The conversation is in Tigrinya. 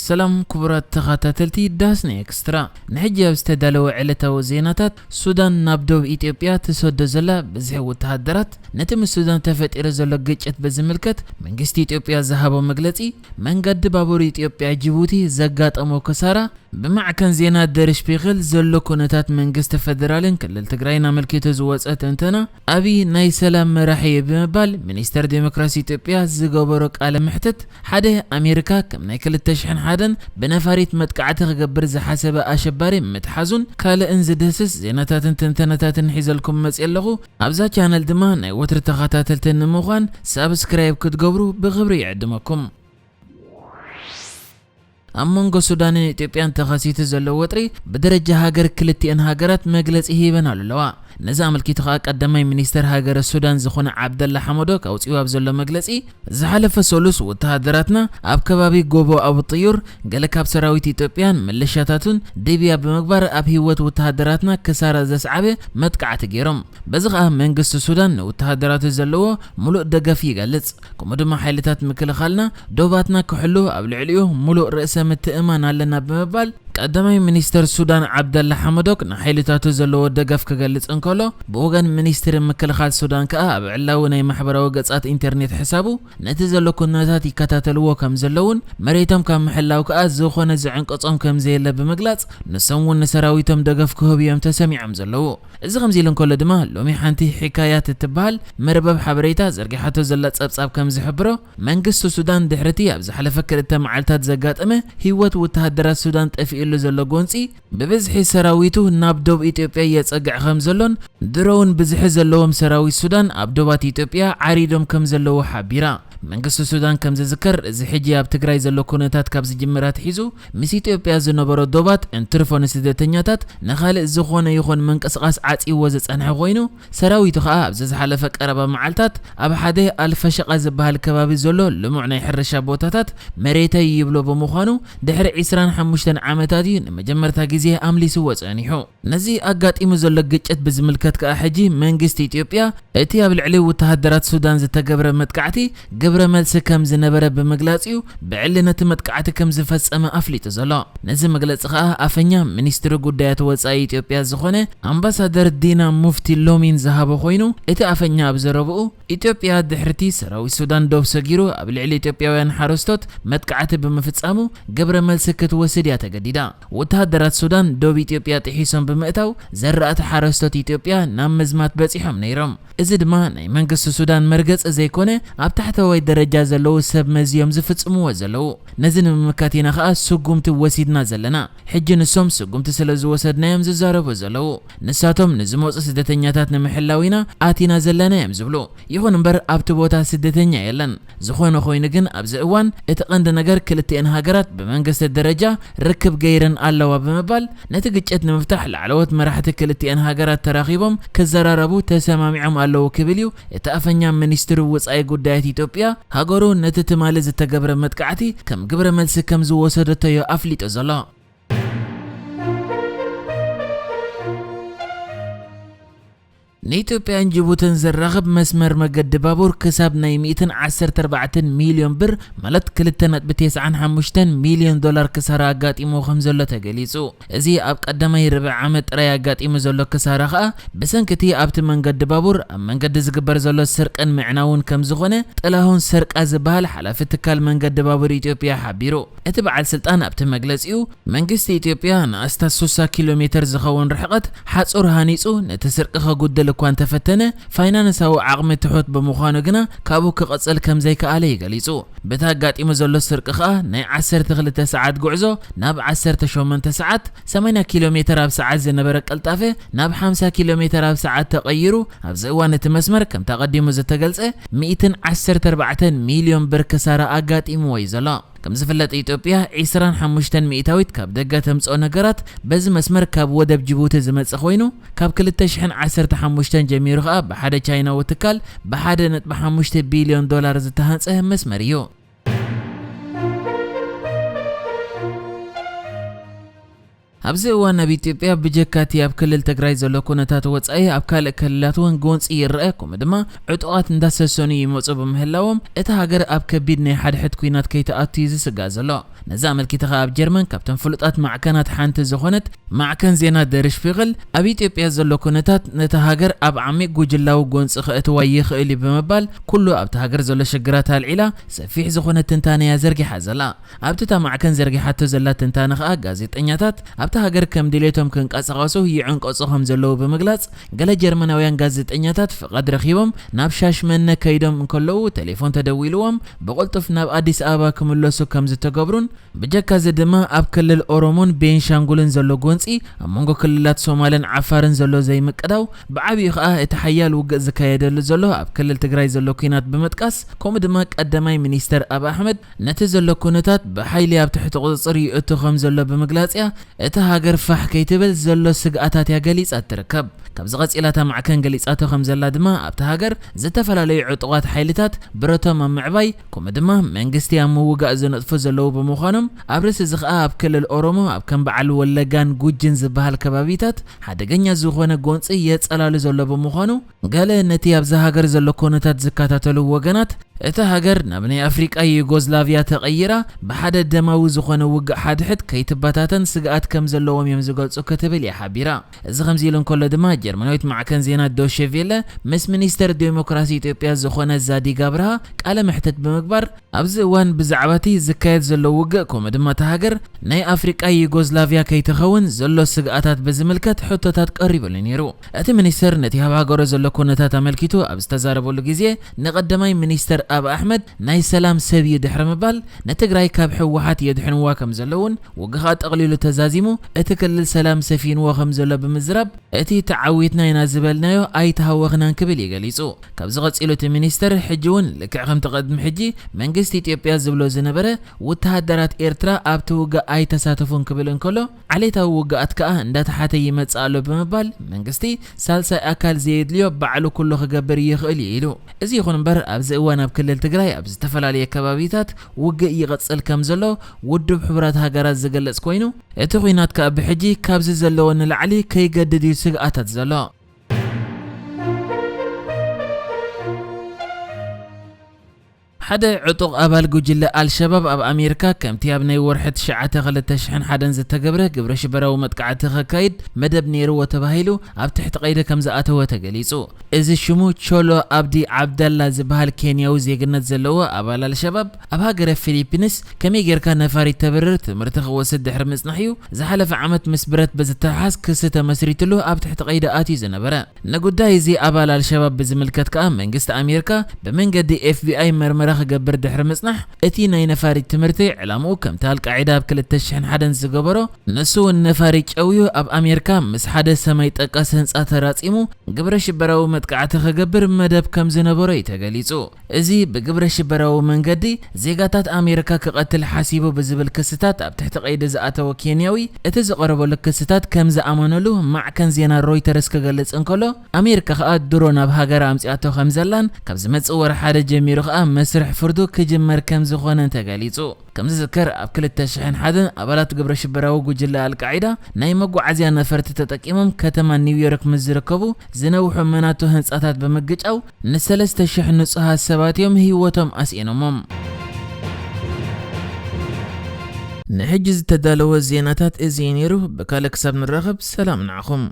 ሰላም ክቡራት ተኸታተልቲ ዳስና ኤክስትራ፣ ንሕጂ ኣብ ዝተዳለወ ዕለታዊ ዜናታት፣ ሱዳን ናብ ዶብ ኢትዮጵያ ትሰዶ ዘላ ብዝሒ ወተሃደራት፣ ነቲ ምስ ሱዳን ተፈጢሩ ዘሎ ግጭት ብዝምልከት መንግስቲ ኢትዮጵያ ዝሃቦ መግለጺ፣ መንገዲ ባቡር ኢትዮጵያ ጅቡቲ ዘጋጠሞ ክሳራ፣ ብማዕከን ዜና ደር ሽፒግል ዘሎ ኩነታት መንግስቲ ፈደራልን ክልል ትግራይን ኣመልኪቱ ዝወጸ ትንተና፣ ኣብይ ናይ ሰላም መራሒ እዩ ብምባል ሚኒስተር ዴሞክራሲ ኢትዮጵያ ዝገበሮ ቃለ መሕትት፣ ሓደ ኣሜሪካ ከም ናይ ክልተ ሽሕን ሓደን ብነፋሪት መጥቃዕቲ ክገብር ዝሓሰበ ኣሸባሪ ምትሓዙን ካልእን ዝድህስስ ዜናታትን ትንተናታትን ሒዘልኩም መፅእ ኣለኹ። ኣብዛ ቻነል ድማ ናይ ወትሪ ተኸታተልቲ ንምዃን ሳብስክራይብ ክትገብሩ ብኽብሪ ይዕድመኩም። ኣብ መንጎ ሱዳንን ኢትዮጵያን ተኸሲቱ ዘሎ ወጥሪ ብደረጃ ሃገር ክልቲኤን ሃገራት መግለጺ ሂበን ኣለዋ። ነዚ ኣመልኪቱ ከኣ ቀዳማይ ሚኒስተር ሃገረ ሱዳን ዝኾነ ዓብደላ ሓመዶክ ኣውጺኡ ኣብ ዘሎ መግለጺ፣ ዝሓለፈ ሰሉስ ወተሃደራትና ኣብ ከባቢ ጎቦ ኣቡ ጥዩር ገለ ካብ ሰራዊት ኢትዮጵያን ምልሻታቱን ድብያ ብምግባር ኣብ ህይወት ወተሃደራትና ክሳራ ዘስዓበ መጥቃዕቲ ገይሮም። በዚ ከኣ መንግስቲ ሱዳን ንወተሃደራቱ ዘለዎ ሙሉእ ደገፍ ይገልጽ። ከምኡ ድማ ሓይልታት ምክልኻልና ዶባትና ክሕሉ ኣብ ልዕሊኡ ሙሉእ ርእሰ ምትእማን ኣለና ብምባል ቀዳማይ ሚኒስተር ሱዳን ዓብደላ ሓመዶክ ንሓይልታቱ ዘለዎ ደገፍ ክገልጽ እንከሎ፣ ብወገን ሚኒስትሪ ምክልኻል ሱዳን ከኣ ኣብ ዕላዊ ናይ ማሕበራዊ ገጻት ኢንተርኔት ሕሳቡ ነቲ ዘሎ ኩነታት ይከታተልዎ ከም ዘለውን መሬቶም ካብ ምሕላው ከኣ ዝኾነ ዝዕንቅጾም ከም ዘየለ ብምግላጽ፣ ንሶም እውን ንሰራዊቶም ደገፍ ክህቡ እዮም ተሰሚዖም ዘለዉ። እዚ ከምዚ ኢሉ እንከሎ ድማ፣ ሎሚ ሓንቲ ሒካያት እትበሃል መርበብ ሓበሬታ ዘርጊሓቶ ዘላ ጸብጻብ ከም ዝሕብሮ፣ መንግስቲ ሱዳን ድሕሪቲ ኣብ ዝሓለፈ ክልተ መዓልታት ዘጋጠመ ህይወት ወተሃደራት ሱዳን ጠፊእሉ ዘሎ ጎንጺ፣ ብብዝሒ ሰራዊቱ ናብ ዶብ ኢትዮጵያ የጸግዕ ከም ዘሎን፣ ድሮ እውን ብዝሒ ዘለዎም ሰራዊት ሱዳን ኣብ ዶባት ኢትዮጵያ ዓሪዶም ከም ዘለዉ ሓቢራ። መንግስቲ ሱዳን ከም ዝዝከር፣ እዚ ሕጂ ኣብ ትግራይ ዘሎ ኩነታት ካብ ዝጅምር ኣትሒዙ፣ ምስ ኢትዮጵያ ዝነበሮ ዶባት እንትርፎ ንስደተኛታት ንኻልእ ዝኾነ ይኹን ምንቅስቓስ ዓጽይዎ ዝጸንሐ ኮይኑ፣ ሰራዊቱ ኸኣ ኣብዚ ዝሓለፈ ቀረባ መዓልታት ኣብ ሓደ ኣልፈሸቓ ዝበሃል ከባቢ ዘሎ ልሙዕ ናይ ሕርሻ ቦታታት መሬተይ ይብሎ ብምዃኑ፣ ድሕሪ ዕስራን ሓሙሽተን ዓመታት እዩ ንመጀመርታ ግዜ ኣምሊስዎ ጸኒሑ። ነዚ ኣጋጢሙ ዘሎ ግጭት ብዝምልከት ከኣ ሕጂ መንግስቲ ኢትዮጵያ እቲ ኣብ ልዕሊ ወተሃደራት ሱዳን ዝተገብረ መጥቃዕቲ ግብረ መልሲ ከም ዝነበረ ብምግላጽ እዩ ብዕሊ ነቲ መጥቃዕቲ ከም ዝፈጸመ ኣፍሊጡ ዘሎ። ነዚ መግለጺ ከኣ ኣፈኛ ሚኒስትሪ ጉዳያት ወጻኢ ኢትዮጵያ ዝኾነ ኣምባሳደር ዲና ሙፍቲ ሎሚን ዝሃቦ ኮይኑ፣ እቲ ኣፈኛ ኣብ ዘረብኡ፣ ኢትዮጵያ ድሕርቲ ሰራዊት ሱዳን ዶብ ሰጊሩ ኣብ ልዕሊ ኢትዮጵያውያን ሓረስቶት መጥቃዕቲ ብምፍጻሙ ግብረ መልሲ ክትወስድ እያ ተገዲዳ። ወተሃደራት ሱዳን ዶብ ኢትዮጵያ ጥሒሶም ብምእታው ዘራእቲ ሓረስቶት ኢትዮጵያ ናብ ምዝማት በጺሖም ነይሮም። እዚ ድማ ናይ መንግስቲ ሱዳን መርገጺ ዘይኮነ ኣብ ታሕተዋይ ደረጃ ዘለዉ ሰብ መዚ እዮም ዝፍጽምዎ ዘለዉ። ነዚ ንምምካት ኢና ኸኣ ስጉምቲ ወሲድና ዘለና። ሕጂ ንሶም ስጉምቲ ስለ ዝወሰድና እዮም ዝዛረቡ ዘለዉ። ንሳቶም ንዝመጹ ስደተኛታት ንምሕላው ኢና ኣቲና ዘለና እዮም ዝብሉ። ይኹን እምበር ኣብቲ ቦታ ስደተኛ የለን። ዝኾነ ኮይኑ ግን ኣብዚ እዋን እቲ ቀንዲ ነገር ክልቲኤን ሃገራት ብመንግስቲ ደረጃ ርክብ ገይረን ኣለዋ ብምባል ነቲ ግጭት ንምፍታሕ ላዕለዎት መራሕቲ ክልቲኤን ሃገራት ተራኺቦም ክዘራረቡ ተሰማሚዖም ኣለዉ ክብል እዩ እቲ ኣፈኛ ሚኒስትሪ ወጻኢ ጉዳያት ኢትዮጵያ ሃገሩ ነቲ ትማሊ ዝተገብረ መጥቃዕቲ ከም ግብረ መልሲ ከም ዝወሰደቶ እዩ ኣፍሊጡ ዘሎ። ንኢትዮጵያን ጅቡትን ዘራኽብ መስመር መገዲ ባቡር ክሳብ ናይ ሚእትን ዓሰርተ ኣርባዕተን ሚልዮን ብር፣ ማለት ክልተ ነጥቢ ተስዓን ሓሙሽተን ሚልዮን ዶላር ክሳራ ኣጋጢሙ ከም ዘሎ ተገሊጹ። እዚ ኣብ ቀዳማይ ርብዒ ዓመት ጥራይ ኣጋጢሙ ዘሎ ክሳራ ከኣ ብሰንኪ እቲ ኣብቲ መንገዲ ባቡር ኣብ መንገዲ ዝግበር ዘሎ ስርቅን ምዕናውን ከም ዝኾነ ጥላሁን ሰርቃ ዝበሃል ሓላፊ ትካል መንገዲ ባቡር ኢትዮጵያ ሓቢሩ። እቲ በዓል ስልጣን ኣብቲ መግለጺኡ፣ መንግስቲ ኢትዮጵያ ንኣስታት ሱሳ ኪሎ ሜተር ዝኸውን ርሕቀት ሓጹር ሃኒጹ ነቲ ስርቂ ከጉድል እኳ እንተፈተነ፣ ፋይናንሳዊ ዓቕሚ ትሑት ብምዃኑ ግና ካብኡ ክቕጽል ከም ዘይከኣለ እዩ ገሊጹ። በቲ ኣጋጢሙ ዘሎ ስርቂ ከኣ ናይ ዓሰርተ ክልተ ሰዓት ጉዕዞ ናብ ዓሰርተ ሸሞንተ ሰዓት፣ ሰማንያ ኪሎ ሜተር ኣብ ሰዓት ዝነበረ ቅልጣፈ ናብ ሓምሳ ኪሎ ሜተር ኣብ ሰዓት ተቐይሩ፣ ኣብዚ እዋን እቲ መስመር ከምቲ ኣቐዲሙ ዝተገልጸ ሚእትን ዓሰርተ ኣርባዕተን ሚልዮን ብር ክሳራ ኣጋጢምዎ እዩ ዘሎ። ከም ዝፍለጥ ኢትዮጵያ ዕስራን ሓሙሽተን ሚእታዊት ካብ ደገ ተምጽኦ ነገራት በዚ መስመር ካብ ወደብ ጅቡቲ ዝመጽእ ኮይኑ፣ ካብ ክልተ ሽሕን ዓሰርተ ሓሙሽተን ጀሚሩ ከኣ ብሓደ ቻይናዊ ትካል ብሓደ ነጥቢ ሓሙሽተ ቢልዮን ዶላር ዝተሃንጸ መስመር እዩ። ኣብዚ እዋን ኣብ ኢትዮጵያ ብጀካቲ ኣብ ክልል ትግራይ ዘሎ ኩነታት ወጻኢ ኣብ ካልእ ክልላት እውን ጎንፂ ይረአ፣ ከምኡ ድማ ዕጡቓት እንዳሰሰኑ ይመፁ ብምህላዎም እታ ሃገር ኣብ ከቢድ ናይ ሓድሕድ ኲናት ከይትኣቱ እዩ ዝስጋእ ዘሎ። ነዚ ኣመልኪቱ ኸኣ ኣብ ጀርመን ካብተን ፍሉጣት ማዕከናት ሓንቲ ዝኾነት ማዕከን ዜና ደር ሽፒግል ኣብ ኢትዮጵያ ዘሎ ኩነታት ነታ ሃገር ኣብ ዓሚቕ ጉጅላዊ ጎንፂ ከእትዋ ይኽእል እዩ ብምባል ኩሉ ኣብታ ሃገር ዘሎ ሽግራት ኣልዒላ ሰፊሕ ዝኾነ ትንታነ እያ ዘርጊሓ ዘላ። ኣብቲ እታ ማዕከን ዘርጊሓቶ ዘላ ትንታነ ኸኣ ጋዜጠኛታት ኣብታ ሃገር ከም ድሌቶም ክንቀሳቐሱ ይዕንቀጹ ከም ዘለዉ ብምግላጽ፣ ገለ ጀርመናውያን ጋዜጠኛታት ፍቓድ ረኺቦም ናብ ሻሽመነ ከይዶም እንከለዉ ቴሌፎን ተደዊልዎም ብቕልጡፍ ናብ ኣዲስ ኣበባ ክምለሱ ከም ዝተገብሩን ብጀካ እዚ ድማ ኣብ ክልል ኦሮሞን ቤንሻንጉልን ዘሎ ጎንጺ፣ ኣብ መንጎ ክልላት ሶማልን ዓፋርን ዘሎ ዘይምቅዳው፣ ብዓቢኡ ኸኣ እቲ ሓያል ውግእ ዝካየደሉ ዘሎ ኣብ ክልል ትግራይ ዘሎ ኲናት ብምጥቃስ፣ ከምኡ ድማ ቀዳማይ ሚኒስተር ኣብ ኣሕመድ ነቲ ዘሎ ኩነታት ብሓይሊ ኣብ ትሕቲ ቁጽጽር ይእቱ ከም ዘሎ ብምግላጽ እያ እታ ሃገር ፋሕ ከይትብል ዘሎ ስግኣታት እያ ገሊጻ ትርከብ። ካብዚ ቀጺላ እታ ማዕከን ገሊጻቶ ከም ዘላ ድማ ኣብታ ሃገር ዝተፈላለዩ ዕጡቓት ሓይልታት ብረቶም ኣብ ምዕባይ፣ ከምኡ ድማ መንግስቲ ኣብ ምውጋእ ዝነጥፉ ዘለዉ ብምዃኖም፣ ኣብ ርእሲ እዚ ኸኣ ኣብ ክልል ኦሮሞ ኣብ ከም በዓል ወለጋን ጉጅን ዝበሃል ከባቢታት ሓደገኛ ዝኾነ ጎንጺ የጸላሉ ዘሎ ብምዃኑ፣ ገለ ነቲ ኣብዛ ሃገር ዘሎ ኩነታት ዝከታተሉ ወገናት፣ እታ ሃገር ናብ ናይ ኣፍሪቃ ዩጎዝላቪያ ተቐይራ ብሓደ ደማዊ ዝኾነ ውግእ ሓድሕድ ከይትበታተን ስግኣት ከም ዘለዎም እዮም ዝገልጹ ክትብል እያ ሓቢራ። እዚ ከምዚ ኢሉ እንከሎ ድማ ጀርመናዊት ማዕከን ዜና ዶቼ ቬለ ምስ ሚኒስተር ዴሞክራሲ ኢትዮጵያ ዝኾነ ዛዲግ ኣብርሃ ቃለ መሕትት ብምግባር ኣብዚ እዋን ብዛዕባ እቲ ዝካየድ ዘሎ ውግእ ከምኡ ድማ እታ ሃገር ናይ ኣፍሪቃ ዩጎዝላቪያ ከይትኸውን ዘሎ ስግኣታት ብዝምልከት ሕቶታት ቀሪቡሉ ነይሩ። እቲ ሚኒስተር ነቲ ኣብ ሃገሩ ዘሎ ኩነታት ኣመልኪቱ ኣብ ዝተዛረበሉ ግዜ ንቀዳማይ ሚኒስተር ኣብ ኣሕመድ ናይ ሰላም ሰብ እዩ ድሕሪ ምባል ንትግራይ ካብ ህወሓት የድሕንዋ ከም ዘለውን ውግእ ኸኣ ጠቕሊሉ ተዛዚሙ እቲ ክልል ሰላም ሰፊንዎ ከም ዘሎ ብምዝራብ እቲ ተዓዊትና ኢና ዝበልናዮ ኣይተሃወኽናን ክብል እዩ ገሊጹ። ካብዚ ቀጺሉ እቲ ሚኒስተር ሕጂ እውን ልክዕ ከምቲ ቅድሚ ሕጂ መንግስቲ ኢትዮጵያ ዝብሎ ዝነበረ ውተሃደራት ኤርትራ ኣብቲ ውግእ ኣይተሳተፉን ክብል እንከሎ ዓሌታዊ ውግኣት ከኣ እንዳተሓተ ይመጽእ ኣሎ ብምባል መንግስቲ ሳልሳይ ኣካል ዘየድልዮ ባዕሉ ኩሉ ክገብር ይኽእል እዩ ኢሉ። እዚ ይኹን እምበር ኣብዚ እዋን ኣብ ክልል ትግራይ ኣብ ዝተፈላለየ ከባቢታት ውግእ ይቕጽል ከም ዘሎ ውድብ ሕቡራት ሃገራት ዝገልጽ ኮይኑ እቲ ኲናት ከኣ ብሕጂ ካብዚ ዘለዎ ንላዕሊ ከይገድድ እዩ ስግኣታት ዘሎ። ሓደ ዕጡቕ ኣባል ጉጅለ ኣልሸባብ ኣብ ኣሜሪካ ከምቲ ኣብ ናይ ወርሒ ትሽዓተ ክልተ ሽሕን ሓደን ዝተገብረ ግብረ ሽበራዊ መጥቃዕቲ ከካይድ መደብ ነይርዎ ተባሂሉ ኣብ ትሕቲ ቀይዲ ከም ዝኣተወ ተገሊጹ። እዚ ሽሙ ቾሎ ኣብዲ ዓብዳላ ዝበሃል ኬንያዊ ዜግነት ዘለዎ ኣባል ኣልሸባብ ኣብ ሃገረ ፊሊፒንስ ከመይ ጌርካ ነፋሪት ተብርር ትምህርቲ ክወስድ ድሕሪ ምጽናሕ እዩ ዝሓለፈ ዓመት ምስ ብረት ብዝተሓዝ ክሲ ተመስሪትሉ ኣብ ትሕቲ ቀይዲ ኣትዩ ዝነበረ። ንጉዳይ እዚ ኣባል ኣልሸባብ ብዝምልከት ከኣ መንግስቲ ኣሜሪካ ብመንገዲ ኤፍቢኣይ መርመራ ክገብር ድሕሪ ምጽናሕ እቲ ናይ ነፋሪት ትምህርቲ ዕላምኡ ከምቲ ኣልቃዒዳ ኣብ ክልተ ሽሕን ሓደን ዝገበሮ ንሱ እውን ነፋሪት ጨውዩ ኣብ ኣሜሪካ ምስ ሓደ ሰማይ ጠቀስ ህንጻ ተራጺሙ ግብረ ሽበራዊ መጥቃዕቲ ክገብር መደብ ከም ዝነበሮ እዩ ተገሊጹ። እዚ ብግብረ ሽበራዊ መንገዲ ዜጋታት ኣሜሪካ ክቐትል ሓሲቡ ብዝብል ክስታት ኣብ ትሕቲ ቀይዲ ዝኣተወ ኬንያዊ እቲ ዝቐረበሉ ክስታት ከም ዝኣመነሉ ማዕከን ዜና ሮይተርስ ክገልጽ እንከሎ ኣሜሪካ ከኣ ድሮ ናብ ሃገር ኣምጺኣቶ ከም ዘላን ካብ ዝመጽእ ወርሒ ሓደ ጀሚሩ ከኣ መስርሕ ፍርዱ ክጅመር ከም ዝኾነ ተገሊጹ። ከም ዝዝከር ኣብ ክልተ ሽሕን ሓደን ኣባላት ግብረ ሽበራዊ ጉጅለ ኣልቃዒዳ ናይ መጓዓዝያ ነፈርቲ ተጠቂሞም ከተማ ኒውዮርክ ምስ ዝርከቡ ዝነውሑ መናቶ ህንጻታት ብምግጫው ንሰለስተ ሽሕ ንጹሃት ሰባት እዮም ህይወቶም ኣስኢኖሞም። ንሕጂ ዝተዳለወ ዜናታት እዚ እዩ ነይሩ። ብካልእ ክሳብ ንራኸብ ሰላም ንዓኹም።